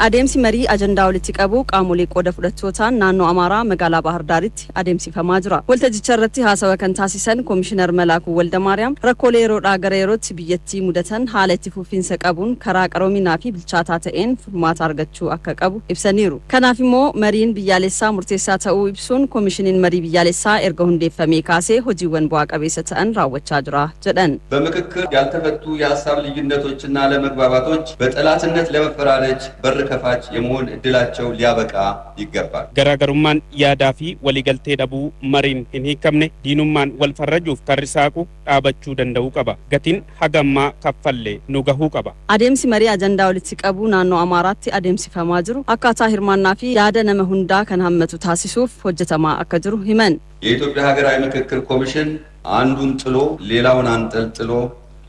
Adeemsi marii ajandaa walitti qabuu qaamolee qooda fudhattootaan naannoo Amaaraa magaalaa Baahir Daaritti adeemsifamaa jira. Waltajjicharratti haasawa kan taasisan Komishinar Malaakuu Waldamaariyaam, rakkoolee yeroodhaa gara yerootti biyyattii mudatan haala itti fufiinsa qabuun karaa qaroominaa fi bilchaataa ta'een furmaata argachuu akka qabu ibsaniiru. Kanaaf immoo mariin biyyaalessaa murteessaa ta'uu ibsuun, komishiniin marii biyyaalessaa erga hundeeffamee kaasee hojiiwwan bu'aa qabeessa ta'an raawwachaa jira jedhan. በምክክር ያልተፈቱ የሀሳብ ልዩነቶችና አለመግባባቶች በጠላትነት ለመፈራረጅ በር ከፋች የመሆን እድላቸው ሊያበቃ ይገባል። Garaagarummaan yaadaa fi waliigaltee dhabuu mariin hin hiikamne diinummaan wal farrajuuf karri saaqu dhaabachuu danda'uu qaba. Gatiin hagammaa kaffalle nu gahuu qaba. Adeemsi marii ajandaa walitti qabuu naannoo Amaaraatti adeemsifamaa jiru akkaataa hirmaannaa fi yaada nama hundaa kan hammatu taasisuuf hojjetamaa akka jiru himan. የኢትዮጵያ ሀገራዊ ምክክር ኮሚሽን አንዱን ጥሎ ሌላውን አንጠልጥሎ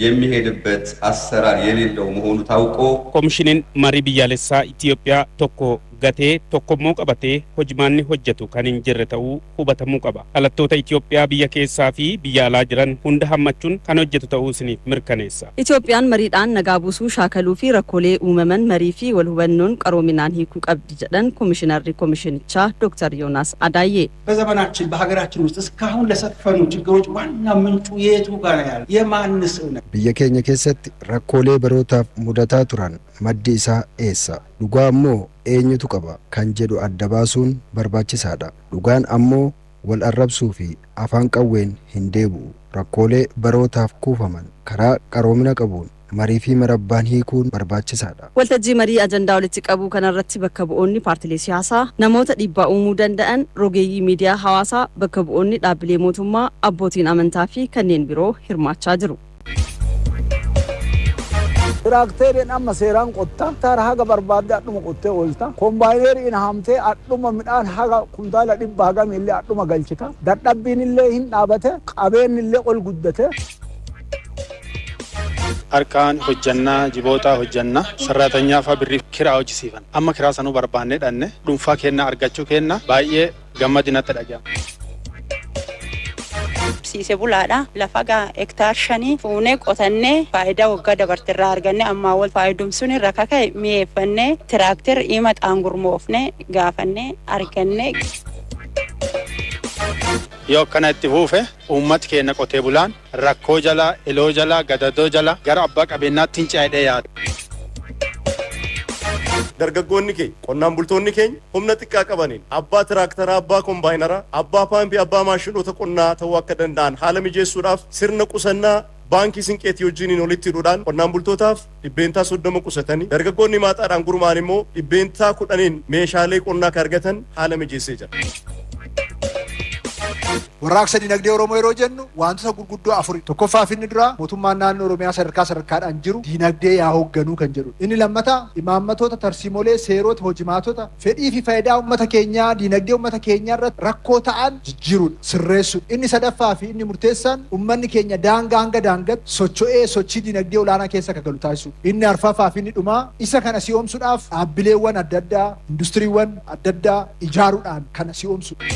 የሚሄድበት አሰራር የሌለው መሆኑ ታውቆ Komishiniin marii biyyaalessaa Itiyoophiyaa tokko gatee tokkommoo qabatee hojimaanni hojjetu kan hin jirre ta'uu hubatamuu qaba. Dhalattoota Itiyoophiyaa biyya keessaa fi biyya alaa jiran hunda hammachuun kan hojjetu ta'uu isiniif mirkaneessa. Itoophiyaan mariidhaan nagaa buusuu shaakaluu fi rakkoolee uumaman marii fi wal hubannoon qaroominaan hiikuu qabdi jedhan komishinarri komishinichaa Dooktar Yoonaas Adaayyee. በዘመናችን በሀገራችን ውስጥ እስካሁን ለሰፈኑ ችግሮች ዋና ምንጩ የቱ ጋር ነው ያለው? የማንስ እውነት? Biyya keenya keessatti rakkoolee barootaaf mudataa turan maddi isaa eessa? Dhugaa ammoo eenyutu qaba kan jedhu adda baasuun barbaachisaadha. Dhugaan ammoo wal arrabsuu fi afaan qawween hin deebi'u. Rakkoolee barootaaf kuufaman karaa qaroomina qabuun marii fi marabbaan hiikuun barbaachisaadha. Waltajjii marii ajandaa walitti qabuu kanarratti bakka bu'oonni paartilee siyaasaa, namoota dhiibbaa uumuu danda'an, rogeeyyii miidiyaa hawaasaa, bakka bu'oonni dhaabbilee mootummaa, abbootiin amantaa fi kanneen biroo hirmaachaa jiru. Tiraakteeriin amma seeraan qotta. Hektaara haga barbaadde adhuma qottee oolta. Kombaayineeriin haamtee adhuma midhaan haga kumtaala 100 hagamii illee adhuma galchita. Dadhabbiin illee hin dhaabate, qabeenyi illee ol guddate. Harkaan hojjannaa, jiboota hojjannaa, saraatanyaa fa'aa birrii kiraa hojjisiifan. Amma kiraa sanuu barbaannee dhanne dhuunfaa kennaa argachuu kenna baay'ee gammadinatti dhaga'ama. Horsiise bulaadha. Lafa hektaar 5 fuunee qotannee faayidaa waggaa dabartirraa arganne ammaa wal faayidumsuun irra kaka'e mi'eeffannee tiraakter dhima xaangurmoofne gaafannee arganne. Yoo akkana itti fuufe uummati keenya qotee bulaan rakkoo jalaa, eloo jalaa, gadadoo jalaa gara abbaa qabeenyaatti hin ce'ee yaada. Dargaggoonni keenya, qonnaan bultoonni keenya humna xiqqaa qabaniin abbaa tiraaktaraa, abbaa kombaayinaraa, abbaa paampii, abbaa maashinoota qonnaa ta'uu akka danda'an haala mijeessuudhaaf sirna qusannaa baankii Sinqeetii wajjiniin walitti hidhuudhaan qonnaan bultootaaf 30% qusatanii, dargaggoonni maaxaadhaan gurmaa'an immoo 10%n meeshaalee qonnaa akka argatan haala mijeessee jira. Warraaqsa dinagdee Oromoo yeroo jennu wantoota gurguddoo afuri. Tokkoffaa fi inni duraa, mootummaan naannoo Oromiyaa sadarkaa sadarkaadhaan jiru dinagdee yaa hoogganuu kan jedhu. Inni lammataa, imaammatoota, tarsiimolee, seerota, hojimaatota fedhii fi faayidaa uummata keenyaa, dinagdee uummata keenyaa irratti rakkoo ta'an jijjiiruudha, sirreessuudha. Inni sadaffaa fi inni murteessaan, uummanni keenya daangaa hanga daangaatti socho'ee sochii dinagdee olaanaa keessa akka galu taasisuudha. Inni arfaffaa fi inni dhumaa, isa kana si'oomsuudhaaf dhaabbileewwan adda addaa, industiriiwwan adda addaa ijaaruudhaan kana si'oomsuudha.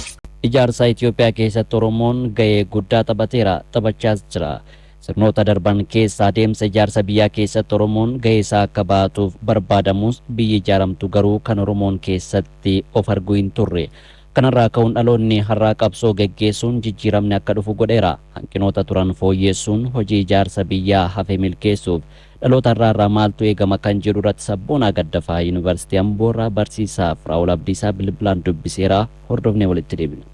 Ijaarsa Itoophiyaa keessatti Oromoon gahee guddaa taphateera, taphachaas jira. Sirnoota darban keessa adeemsa ijaarsa biyyaa keessatti Oromoon gahee isaa akka baatuuf barbaadamus, biyyi ijaaramtu garuu kan Oromoon keessatti of arguu hin turre. Kanarraa ka'uun dhaloonni har'aa qabsoo geggeessuun jijjiiramni akka dhufu godheera. Hanqinoota turan fooyyessuun hojii ijaarsa biyyaa hafe milkeessuuf dhaloota har'aa irraa maaltu eegama kan jedhu irratti Sabboonaa Gaddafaa Yuunivarsiitii Amboorraa barsiisaa Firaa'ol Abdiisaa bilbilaan dubbiseera. Hordofnee walitti deebina.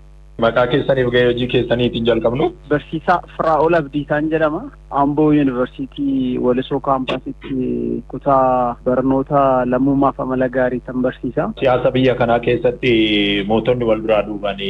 Maqaa keessaniif gahee hojii keessaniitiin jalqabnu. Barsiisaa Firaa'ol Abdiisaan jedhama. Amboo Yuunivarsiitii Walisoo kaampaasitti kutaa barnoota lammummaaf amala gaarii kan barsiisa. Siyaasa biyya kanaa keessatti mootonni wal duraa duubaan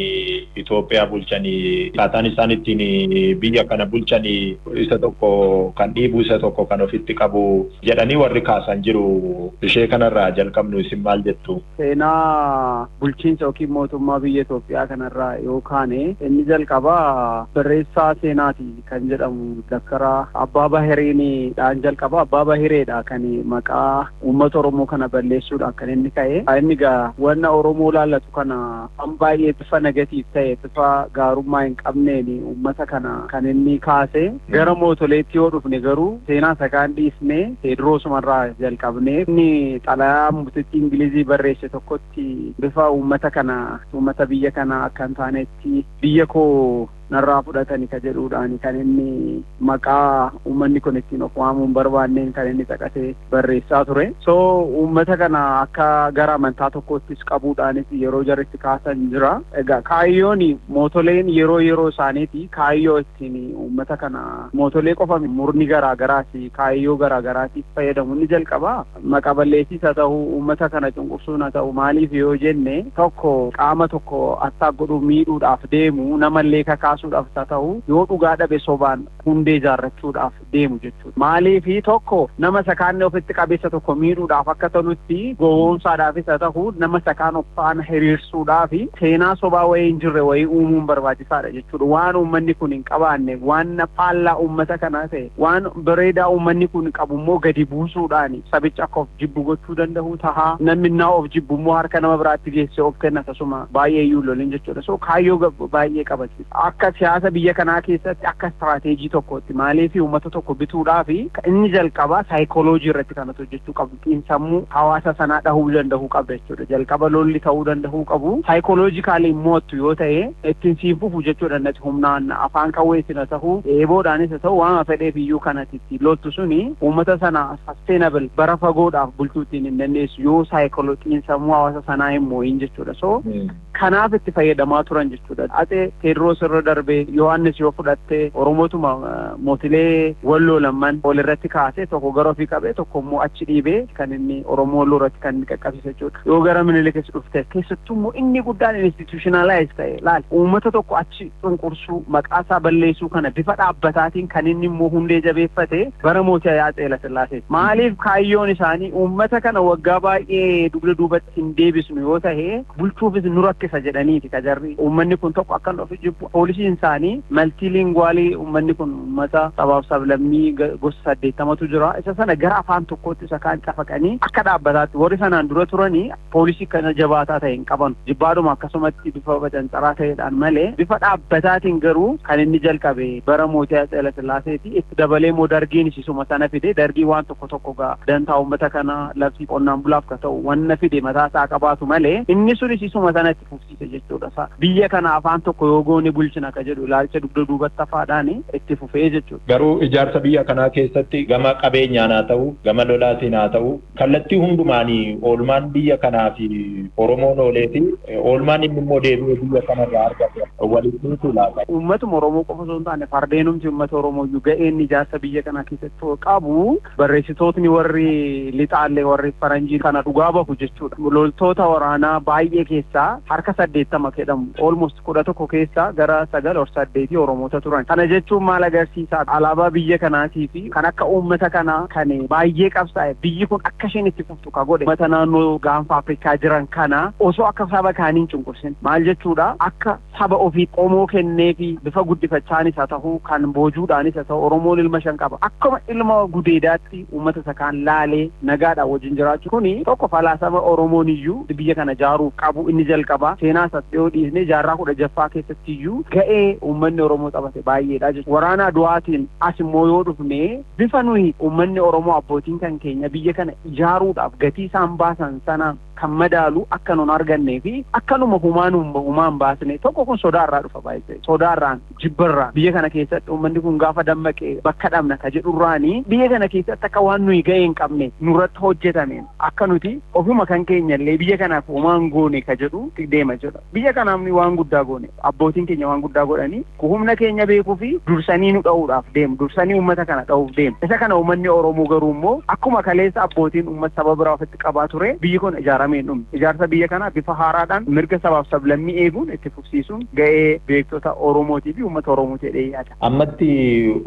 Itoophiyaa bulchanii, akkaataan isaan ittiin biyya kana bulchanii isa tokko kan dhiibu, isa tokko kan ofitti qabu jedhanii warri kaasan jiru. Ishee kanarraa jalqabnu, isin maal jettu? Seenaa bulchiinsa yookiin mootummaa biyya Itoophiyaa kanarraa yoo Yoo kaane, inni jalqabaa barreessaa seenaati kan jedhamu Daktara Abbaa Bahireedhaan jalqaba. Abbaa Bahireedha kan maqaa uummata Oromoo kana balleessuudhaan kan inni ka'e. Inni gaa wanna Oromoo laallatu kana waan baay'ee bifa negative ta'e, bifa gaarummaa hin qabneen uummata kana kan inni kaase. Gara mootoleetti yoo dhufne garuu, seenaa isa kaan dhiisnee Teediroos-umarraa jalqabnee, inni xalayaa mootichi Ingilizii barreesse tokkotti bifa uummata kana, uummata biyya kana akka hin taanetti biyya koo narraa fudhatani ka jedhuudhaan kan inni maqaa uummanni kun ittiin of waamuu hin barbaanneen kan inni caqasee barreessaa ture. So uummata kana akka gara amantaa tokkoottis qabuudhaanis yeroo jarritti kaasan jira. Egaa kaayyoon mootoleen yeroo yeroo isaaniiti kaayyoo ittiin uummata kana, mootolee qofa, murni garaa garaas kaayyoo garaa garaatiif fayyadamu. Inni jalqaba maqa balleessiis haa ta'u, uummata kana cunqursuun haa ta'u, maaliif yoo jenne, tokko qaama tokko attaak godhuu, miidhuudhaaf deemu, namallee kakaasuudhaaf haa ta'u, yoo dhugaa dhabe sobaan hundee ijaarrachuudhaaf deemu jechuudha. Maaliifi tokko nama sakaanni ofitti qabeessa tokko miidhuudhaaf akka tolutti gowwoomsaadhaafis haa ta'u, nama sakaan of faana hiriirsuudhaaf seenaa sobaa wayii hin jirre wayii uumuun barbaachisaadha jechuudha. Waan uummanni kun hin qabaanne, waan faallaa uummata kanaa ta'e, waan bareedaa uummanni kun qabu immoo gadi buusuudhaan sabicha akka of jibbu gochuu danda'u tahaa. Namni naa of jibbu immoo harka nama biraatti geessee of kenna, tasuma baay'ee iyyuu lolin jechuudha. So kaayyoo baay'ee qabati. Akka siyaasa biyya kanaa keessatti akka istiraateejii tokkotti, maaliif uummata tokko bituudhaaf inni jalqabaa saayikooloojii irratti kanatu hojjechuu qabu. Xiinsammuu hawaasa sanaa dhahuu danda'uu qabda jechuudha. Jalqaba lolli ta'uu danda'uu qabu. Psychologically mo'attu yoo ta'e ittiin siin fufu jechuudha. Nati humnaan afaan qawweetiin haa ta'u, eeboodhaanis haa ta'u, waan fedheef iyyuu kanatti itti loltu suni uummata sana sustainable bara fagoodhaaf bulchuu ittiin hin dandeessu yoo saayikooloojii xiinsammuu hawaasa sanaa hin mo'in jechuudha. So kanaaf itti fayyadamaa turan jechuudha. Atsee Teediroos irra darbee Yohaannis yoo fudhatte, Oromootuma mootilee Walloo lamman wal irratti kaasee, tokko gara ofii qabee, tokko immoo achi dhiibee kan inni Oromoo Walloo irratti kan inni qaqqabsiise jechuudha. Yoo gara Minilikis dhufte, keessattuu immoo inni guddaan institutionalize ta'e, laal, uummata tokko achi cunqursuu, maqaa isaa balleessuu kana bifa dhaabbataatiin kan inni immoo hundee jabeeffate bara mootii Atsee Hayilasillaasee. Maaliif? Kaayyoon isaanii uummata kana waggaa baay'ee dugda duubatti hin deebisnu yoo ta'e bulchuufis nu rakkisa jedhaniiti kajarri. Uummanni kun tokko akka of jibbu, policyn isaanii multilingual, uummanni kun uummata sabaaf sablammii gosa 80tu jira. Isa sana gara afaan tokkootti isa kaan cafaqanii akka dhaabbataatti. Warri sanaan dura turanii policy kana jabaataa ta'e hin qaban. Jibbaadhuma akkasumatti bifa bacancaraa ta'eedhaan malee, bifa dhaabbataatiin garuu kan inni jalqabe bara mootii Haayile Sillaaseeti. Itti dabalee immoo Dargiin isuma sana fide. Dargii waan tokko tokko gaa dantaa uummata kana, labsii qonnaan bulaaf ka ta'u wanna fide mataa isaa qabaatu malee, inni sunis isuma sana itti fufsiise jechuudha. Biyya kana afaan tokko yoo goone bulchina ka jedhu ilaalcha dugda duubatti hafaadhaan itti fufee jechuudha. Garuu ijaarsa biyya kanaa keessatti gama qabeenyaan haa ta'u, gama lolaatiin haa ta'u, kallattii hundumaanii oolmaan biyya kanaa fi Oromoon oolee fi oolmaan inni immoo deebi'ee biyya kanarraa argate walitti laata? Uummatuma Oromoo qofa osoo hin taane, fardeenumti uummata Oromoo iyyuu ga'een ijaarsa biyya kanaa keessatti qabu barreessitootni warri lixaallee, warri faranjii kana dhugaa bahu jechuudha. Loltoota waraanaa baay'ee keessaa harka 80 jedhamu, almost 11 keessaa gara sagal or saddeetii Oromoota turan. Kana jechuun maal agarsiisa? Alaabaa biyya kanaatii fi kan akka uummata kanaa kan baay'ee qabsaa'e, biyyi kun akka isheen itti fuftu ka godhe, uummata naannoo gaanfa Afrikaa jiran kana osoo akka saba kaaniin cunqursin, maal jechuudha, akka saba ofii qomoo kennee fi bifa guddifachaanis haa ta'u, kan boojuudhaanis haa ta'u, Oromoon ilma shan qaba. Akkuma ilma gudeedaatti uummata isa kaan laalee nagaadhaan wajjin jiraachuu kuni tokko falaasama Oromoon iyyuu biyya kana ijaaruuf qabu inni jalqaba. Seenaa isaas dhiyoo dhiisnee jaarraa 16ffaa keessatti iyyuu ga'ee uummanni Oromoo taphate baay'eedha jechuudha. Waraana Aduwaatiin as immoo yoo dhufne, bifa nuyi uummanni Oromoo, abbootiin kan keenya biyya kana ijaaruudhaaf gatii isaan baasan sana kan madaalu akka nun argannee fi akkanuma humaan humaan baasne tokko kun sodaarraa dhufa baay'ee. Sodaarraan, jibbarraan, biyya kana keessatti uummanni kun gaafa dammaqee bakka dhabna ka jedhurraanii, biyya kana keessatti akka waan nuyi ga'ee hin qabne nurratti hojjetameen, akka nuti ofuma kan keenya illee biyya kanaaf humaan goone ka jedhu deema jedha. Biyya kanaaf waan guddaa goone, abbootiin keenya waan guddaa godhanii, humna keenya beekuu fi dursanii nu dha'uudhaaf deemu, dursanii uummata kana dha'uuf deemu. Isa kana uummanni Oromoo garuu immoo akkuma kaleessa abbootiin uummata saba biraa ofitti qabaa ture, biyyi kun ijaaramee hin dhumne. Ijaarsa biyya kanaa bifa haaraadhaan mirga sabaaf sablammii eeguun itti fufsiisuun ga'ee Ga'ee beektota Oromootii fi uummata Oromoo jedhee yaada. Ammatti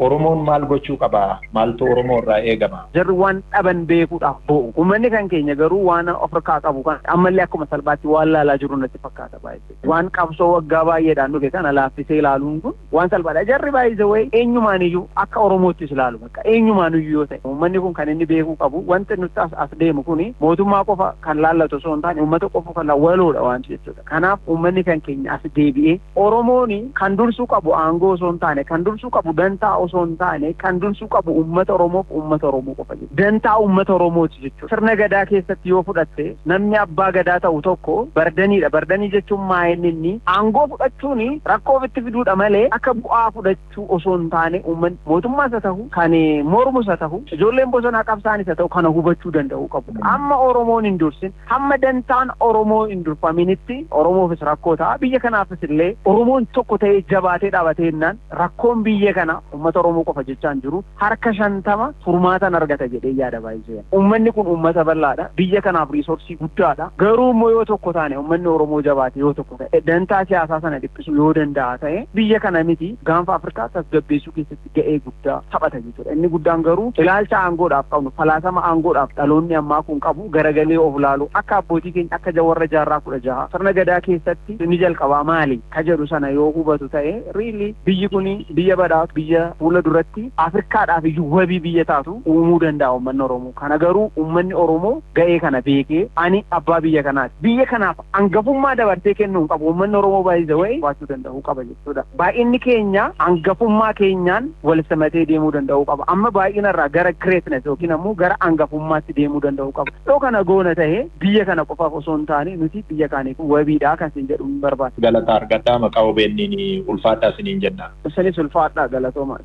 Oromoon maal gochuu qaba? Maaltu Oromoo irraa eegama? Jarri waan dhaban beekuudhaaf bo'u. Uummanni kan keenya garuu waan Afrikaa qabu kan ammallee akkuma salphaatti waan laalaa jiru natti fakkaata baay'ee. Waan qabsoo waggaa baay'eedhaan dhufe kana laaffisee ilaaluun kun waan salphaadha. Jarri baay'ee wayii eenyumaan iyyuu akka Oromoottis ilaalu bakka eenyumaan iyyuu yoo ta'e, uummanni kun kan inni beekuu qabu, wanti nuti as deemu kuni mootummaa qofa kan laallatu osoo hin taane, uummata qofa kan waloodha waan jechuudha. Kanaaf uummanni kan keenya as deebi'ee, Oromoon kan dursuu qabu aangoo osoo hin taane, kan dursuu qabu dantaa osoo hin taane, kan dursuu qabu uummata Oromoof uummata Oromoo qofa jechuudha. Dantaa uummata Oromooti jechuudha. Sirna gadaa keessatti yoo fudhatte, namni abbaa gadaa ta'u tokko bardaniidha. Bardanii jechuun maa'inni inni aangoo fudhachuun rakkoo ofitti fiduudha malee akka bu'aa fudhachuu osoo hin taane, uummanni mootummaas haa ta'u, kan mormus haa ta'u, ijoolleen bosonaa qabsaanis haa ta'u, kana hubachuu danda'uu qabu. Amma Oromoon hin dursin, hamma dantaan Oromoo hin durfaminitti, Oromoofis rakkoo ta'a. Biyya kanaafis illee Oromoon tokko ta'ee jabaatee dhaabatee jennaan, rakkoon biyya kana uummata Oromoo qofa jechaan jiru harka 50 furmaatan argata jedhee yaada baay'ee. Uummanni kun uummata bal'aadha. Biyya kanaaf resource guddaadha. Garuu immoo yoo tokko taane, uummanni Oromoo jabaate yoo tokko ta'e, dantaa siyaasaa sana dhiphisuu yoo danda'a ta'e, biyya kana miti gaanfa Afrikaa tasgabbeessuu keessatti ga'ee guddaa taphata jechuudha. Inni guddaan garuu ilaalcha aangoodhaaf qabnu, falaasama aangoodhaaf dhaloonni ammaa kun qabu garagalee of laalu, akka abbootii keenya, akka warra jaarraa 16 sirna gadaa keessatti inni jalqabaa maali ka jedhu sana yoo hubatu ta'e, really biyyi kun biyya badhaatu, biyya fuula duratti Afrikaadhaaf iyyuu wabii biyya taatu uumuu danda'a uummanni Oromoo. Kana garuu uummanni Oromoo ga'ee kana beekee, ani abbaa biyya kanaati. Biyya kanaaf hangafummaa dabarsee kennuu hin qabu. Uummanni Oromoo baay'ee wayii baachuu danda'uu qaba jechuudha. Baay'inni keenya hangafummaa keenyaan wal simatee deemuu danda'uu qaba. Amma baay'ina irraa gara greatness yookiin ammoo gara hangafummaatti deemuu danda'uu qaba. Yoo kana goona ta'e, biyya kana qofaaf osoo hin taane nuti biyya kaaniif wabiidha kan isin jedhu hin barbaada. Galata argadhaa, maqaa OBN'n ulfaadhaa isiniin jenna. Isinis ulfaadhaa, galatooma.